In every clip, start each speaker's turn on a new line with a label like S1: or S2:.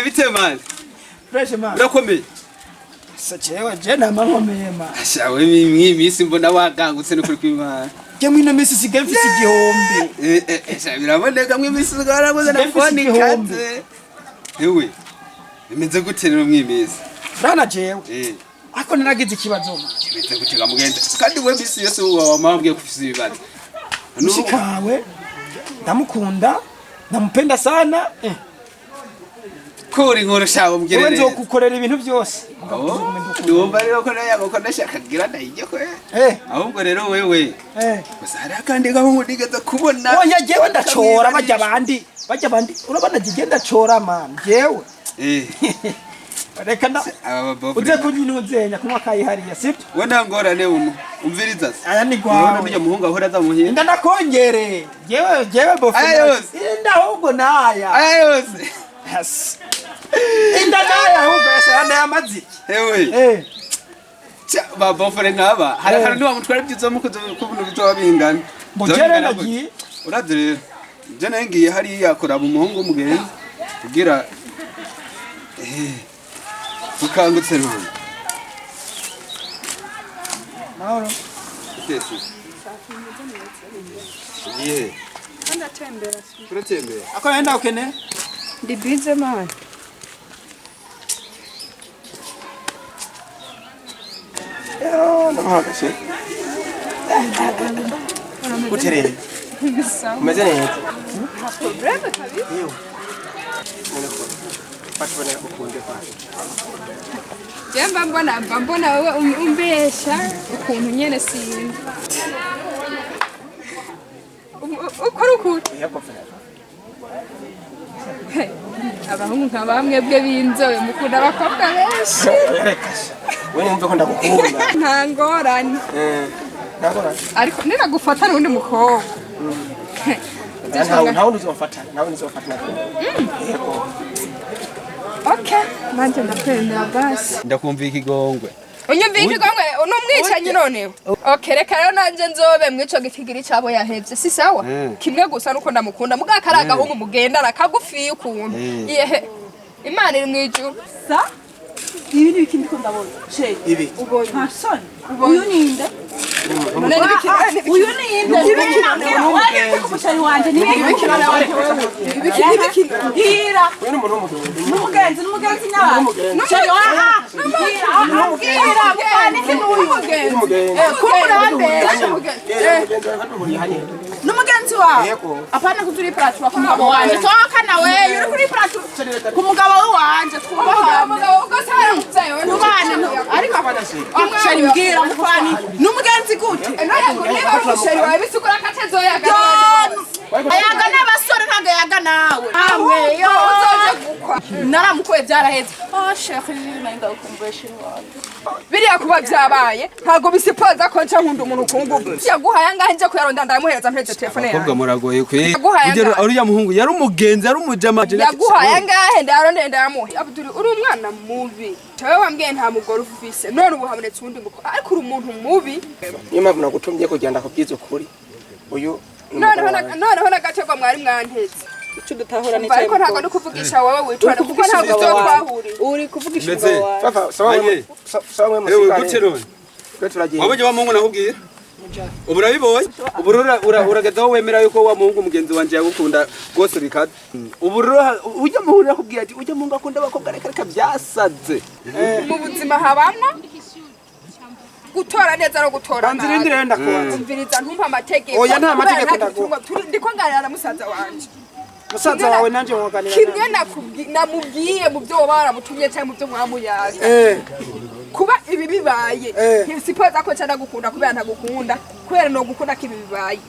S1: Bite man.
S2: Fresh man.
S1: Urakomeye.
S2: Sa jewe je nama nkomeye man.
S1: Asha we mwi minsi mbona wagangutse n'ukuri kw'Imana.
S2: Je mwino minsi sigaye mfise 1000.
S1: Sha biraboneka mwi minsi waraguze na
S2: Sigaye mfise
S1: phone
S2: 1000.
S1: ikaze. Ewe. Bimeze gute rero mwi minsi?
S2: Rana jewe. Ariko naragize ikibazo man.
S1: Bimeze gute ga mugenzi? Kandi we minsi yose uba wamambwiye ko ufise ibibazo.
S2: Mushikawe ndamukunda, ndampenda sana.
S1: Kuri inkuru sha umbwire
S2: Wewe
S1: neza.
S2: nzokukorera ibintu byose.
S1: Oh, ndumva rero ko nawe ko ndashaka kugira ndayijye ko. Ahubwo rero wewe. Gusa hari akandi gahungu nigeze kubona.
S2: Oya jewe ndacora bajya bandi. Bajya bandi urabona jye ndacora man. Jewe. Reka nda
S1: Aba babofu.
S2: uze kunyinuzenya kunywa kayihariya sibyo?
S1: We nta ngorane umu. Umviriza se.
S2: Aya ni
S1: Urabona
S2: gwawe.
S1: n'uyu muhungu ahora aza muhira.
S2: Inda nakongere. Jewe jewe bofu.
S1: Aya yose.
S2: Inda ahubwo naya.
S1: Aya yose.
S2: Yes. Inda naya ahubwo yasana yamaziki.
S1: Ewe. Cha babofure nk'aba. Hari akantu ntiwamutwara ibyiza mukuze kubuntu bizoba bingana.
S2: Mbo
S1: Bizoba
S2: jere
S1: bingana gute?
S2: nagiye.
S1: Uravye rero. Je nayo ngiye hariya kuraba umuhungu w'umugenzi kugira ukangutse none.
S2: Mahoro.
S1: Utese. Ugiye.
S3: Ndatembera.
S1: Turatembera.
S2: Ako naenda ukene?
S3: Ndi busy man.
S4: Yo, ndamuhagaze. Gute rero? Umeze neza?
S3: Nta probleme kabisa.
S4: Yewe. Fata ubone ukunde kwanza.
S3: Je mba mbona wewe umbesha ukuntu nyene sinzi. Ukora ukuntu.
S4: Yego frère.
S3: Hey, abahungu nka bamwe bwe b'inzobe mukunda abakobwa benshi.
S4: Reka sha. We numve ko ndagukunda.
S3: Nta ngorane.
S4: Ntabwo
S3: Ariko ninagufata n'undi mukobwa.
S4: ntawe ntawe uzomfata, ntawe uzomfata. Yego.
S3: Okay, nanje ndakwemera basi.
S1: Ndakumva ikigongwe.
S3: Unyumviye ikigongwe n'umwicanyi noneho. Okay, reka rero nanje nzobe mwico gitigiri cabo yahevye, si sawa? Kimwe gusa nuko ndamukunda, muga kari agahungu mugendana kagufiye ukuntu. Yehe. Imana iri mwijuru.
S5: Sa ibi ni ibiki ndiko ndabona she?
S4: Ibi.
S3: Ubonye.
S5: Nta soni, uyu ni nde?
S3: None n'ibiki?
S5: Uyu ni nde? Wari ku muceri wanje ni ibiki?
S3: Ibiki n'ibiki?
S5: Mbwira.
S4: Uyu ni umuntu w'umugenzi.
S5: N'umugenzi, n'umugenzi nyabaki chéri? Aha, mbwira, aha, mbwira mupfaniki n'uyu.
S4: N'umugenzi.
S5: Kumurambesha.
S4: Umugenzi wawe duhuriye hano.
S5: N'umugenzi wawe?
S4: Yego.
S5: Apana kuzuri platura ku mugabo wanje, toka nawe uri kuri platura ku mugabo wanje, twubahane.
S3: Umugabo ubwo se yaramubyaye wewe?
S5: Twubahane ariko chéri, mbwira, mupfaniki n'umugenzi gute?
S3: None ngo niba ari umuchéri wawe bisigura ko atazoyaga?
S5: Ayaga n'abasore, ntabwo yaga nawe. Amwe yo
S3: Uzoje gukwa.
S5: Naramukuye, byaraheze. Oh chéri, nari ndagukumbuye chéri wanjye.
S3: Biriya kuba byabaye ntabwo bisipoza ko nca nkunda umuntu kungugu. Yaguhaye angahe? Nje kuyaronda ndamuhereza mpeje telefone
S1: Abakobwa
S3: yawe.
S1: muragoye kwe.
S3: Yaguhaye
S1: Ugera
S3: angahe?
S1: uriya muhungu yari umugenzi, yari umujama.
S3: Yaguhaye angahe? Ndayaronde ndayamuhe. Abdul, uri umwana mubi. Tewe wambwiye nta mugore ufise, none ubu habonetse uwundi mugore, ariko uri umuntu mubi.
S4: Niyo mpamvu nagutumye kugira ndakubwize ukuri. Uyu ni
S3: Noneho
S4: umugabo wanjye.
S3: noneho n'agatego mwari mwanteze.
S6: Icyo udutahura ni
S3: Umva, ariko ntabwo ndi kuvugisha wowe witwara, kuko ntabwo uzi aho twahuriye.
S6: Uri kuvugisha
S1: Meze.
S6: umugabo wawe.
S4: Papa, sawa
S1: Aye.
S4: mwe. Sawa mwe
S1: Ewe
S4: musigare.
S1: gute none?
S4: Twe turagenda.
S1: Wabonye wa muhungu nakubwira? Ubu urabibonye? Ubu urageze aho wemera yuko wa muhungu mugenzi wanje yagukunda rwose bikaze. Ubu ujya muhungu nakubwira ati ujya muhungu akunda abakobwa, reka reka byasaze.
S3: Mu buzima habamwo gutora neza no gutora
S2: Banza irindire rero ndakubaza.
S3: Umviriza, ntumpa amategeko.
S2: Oya, nta mategeko
S3: Kubera nta
S2: ndaguha.
S3: gitungwa ndiko nganira na musaza wanje.
S2: Musaza wawe nanje mwoganira.
S3: Kimwe namubwiye mu byo woba waramutumye cyangwa mu byo mwamuyaga, kuba ibi bibaye ntisipoza ko nca ndagukunda kubera ntagukunda, kubera no gukunda ko ibi bibaye.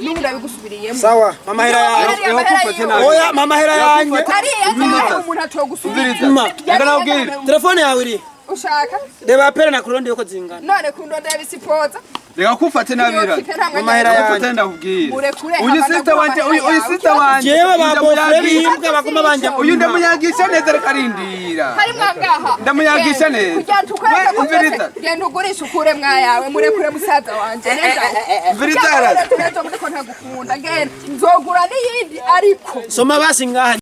S3: N'ubu ndabigusubiriyemo.
S2: Sawa, mama hera yanjye.
S3: Ariya mahera yiwe.
S2: Oya, mama hera yanjye.
S3: Ariya ngahe umuntu atogusubira?
S2: Ma,
S1: Reka nakubwire.
S2: Telefone yawe iri.
S3: Ushaka
S2: Reba appels nakuronde yuko zingana.
S3: None kundondera bisipoza.
S1: Reka kufate nabira.
S2: Mama hera yanjye.
S1: Kufate ndakubwira.
S3: Murekure.
S1: Uyu sister wanje, uyu sister wanje.
S2: Jewe ba beau-frère
S1: Ndamuyagisha.
S2: bimbwa baguma banja.
S1: Uyu ndamuyagisha neza, reka arindira.
S3: Harimwo ngaha.
S1: Ndamuyagisha neza.
S3: Kugira tukwereke
S1: We,
S3: ko
S1: umviriza.
S3: Genda ugurisha ukure mwayawe, murekure musaza wanje neza.
S1: Umviriza haraza.
S3: Ko ntagukunda, genda nzogura n'iyindi ariko
S2: Soma basi ngaha.